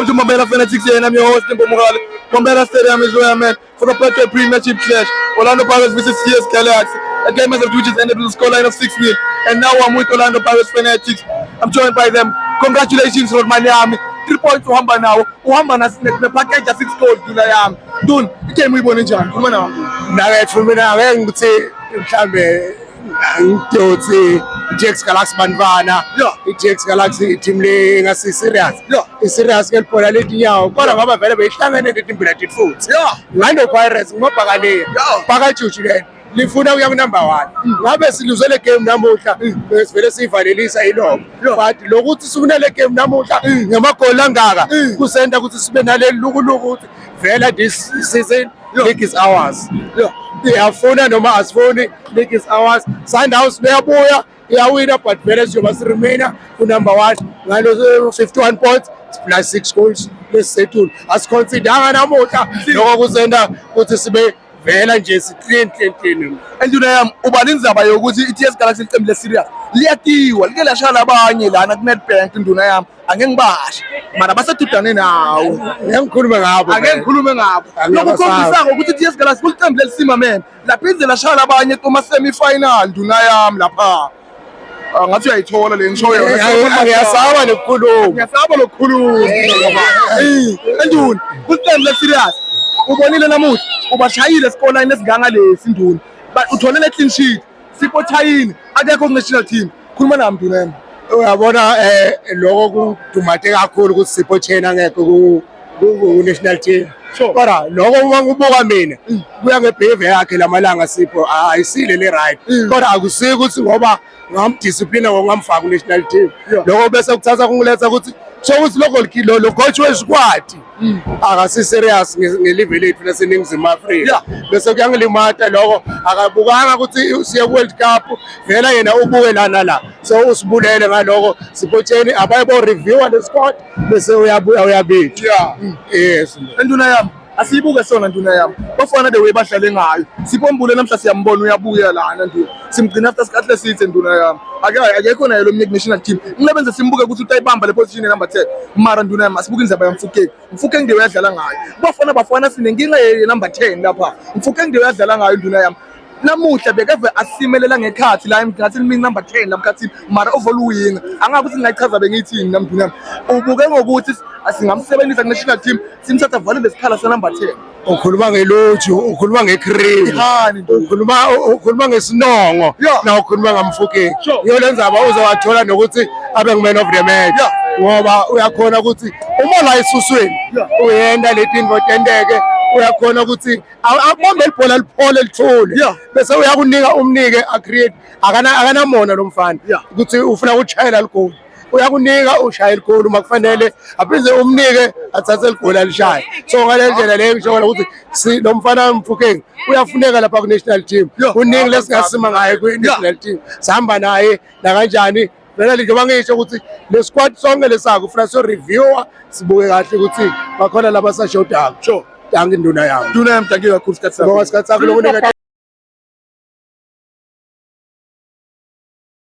Welcome to Mbombela Fanatics here, and I'm your host, Nimbo Mugale. Mbombela Stadium is where I'm at for the Betway Premiership Clash. Orlando Pirates versus TS Galaxy. A game as of which has ended with a scoreline of 6-0. And now I'm with Orlando Pirates Fanatics. I'm joined by them. Congratulations, Rodman Yami. 3 points uhamba nawo. Uhamba ne-package ya 6 goals nduna yami. Dun, i-game uyibone njani? Khuluma nami. Nakethu mina ngeke ngithi mhlambe ngidotsi i-TS Galaxy bantwana i-TS Galaxy i-team le engasi serious i-serious ke libhola letinyawo kodwa ngoba vele beyihlangene letimbila titfutsi ngando Pirates ngobhakaniya bhakajuju lena lifuna kuya ku-number one ngabe siluze le game namuhla besivele siyivalelisa iloko but lokuthi siwine le game namuhla ngamagoli angaka kusenta ukuthi sibe naleli lukuluku ukuthi vele this season league is ours. Iyafuna noma asifuni, league is ours. Sundowns beyabuya iyawina but vele siyoba siremaina ku-number one ngalo 51 points plus 6 goals lesisetulu. Asiconsidanga namuhla lokho kusenta ukuthi sibe vela nje si clean clean clean. Enduna yami ubala indzaba yokuthi i-TS Galaxy licembu le-serious liyatiwa like lashaya labanye lana ku-Nedbank nduna yami angeke ngibashe mara basedudane nawo. Ngeke ngikhulume ngabo. Angeke ngikhulume ngabo. Lokhu kukhombisa ukuthi i-TS Galaxy kulicembu lelisimamene laphinde lashaya labanye kuma-semi final nduna yami lapha. Ah, ngathi uyayithola le ngisho yona. Ngiyasaba lokukhuluma. Ngiyasaba lokukhuluma. Eh, Nduna, kulicembu le-serious. Ubonile namuhla ubashayile scoreline esinganga lesi nduna. But uthole le clean sheet. Sipho Chaine akekho ku-national team. Khuluma nami nduna yami. Uyabona eh lokho kudumate kakhulu ukuthi Sipho Chaine angekho ku ku national team. Kodwa lokho uma kubuka mina kuya ngebehavior yakhe lamalanga Sipho ayisile le right. Kodwa akusiko ukuthi ngoba ngamdisciplina ngokungamfaka ku national team. Lokho bese kuthatha kungiletha ukuthi so ukuthi lokho lo coach we-squad akasi serious ngelive lethu laseNingizimu Afrika. Bese kuyangilimata lokho, akabukanga ukuthi siye ku-World Cup vela yena ubuke lana la, so usibulele ngaloko. Sipho Chaine abaye bo reviewer le squad bese uyabuya uyabitha. Yes. Nduna yami asiyibuke sona nduna yami. Bafana the way badlale ngayo. Sipho Mbule namhla siyambona uyabuya lana nduna. Simgcina after isikhathi lesithe nduna yami. Ake akekho naye lo mnye national team. Ngilebenze simbuke ukuthi utayibamba le position number 10. Mara nduna yami asibuke indaba yaMofokeng. Mofokeng the way adlala ngayo. Bafana bafana sinenkinga ye number 10 lapha. Mofokeng the way adlala ngayo nduna yami. Namuhla bekeve asimelela ngekhathi la ngathi limi number 10 la mkhathini mara overluwinga angabe ukuthi ngingayichaza bengiyithini nami nduna yami. Ubuke ngokuthi singamsebenzisa ku national team simthatha vale lesikhala sa number 10. Ukhuluma ngeluju, ukhuluma ngecream, ukhuluma ukhuluma ngesinongo, na ukhuluma ngaMofokeng. Iyo le ndzaba uzowathola nokuthi abe ngu-man of the match ngoba uyakhona ukuthi uma la esusweni uyenda letinto tenteke, uyakhona ukuthi akubambe libhola liphole lithule bese uyakunika umnike a-create. Akanamona lo mfana ukuthi ufuna ukushayela ligoli, uyakunika ushaye ligoli uma kufanele, aphinde umnike athathe ligoli alishaye. So ngale ndlela leyo ngisho ukuthi si lo mfana Mofokeng uyafuneka lapha ku-national team. Kuningi lesingasima ngaye kwi-national team, sihamba naye nakanjani vele njengoba ngisho ukuthi le squad sonke lesakho ufuna so reviewer sibuke kahle ukuthi bakhona laba sashodako. Sure, dankie nduna yami. Nduna yami, dankie kakhulu isikhathi sakho. Ngoba isikhathi sakho lokunika.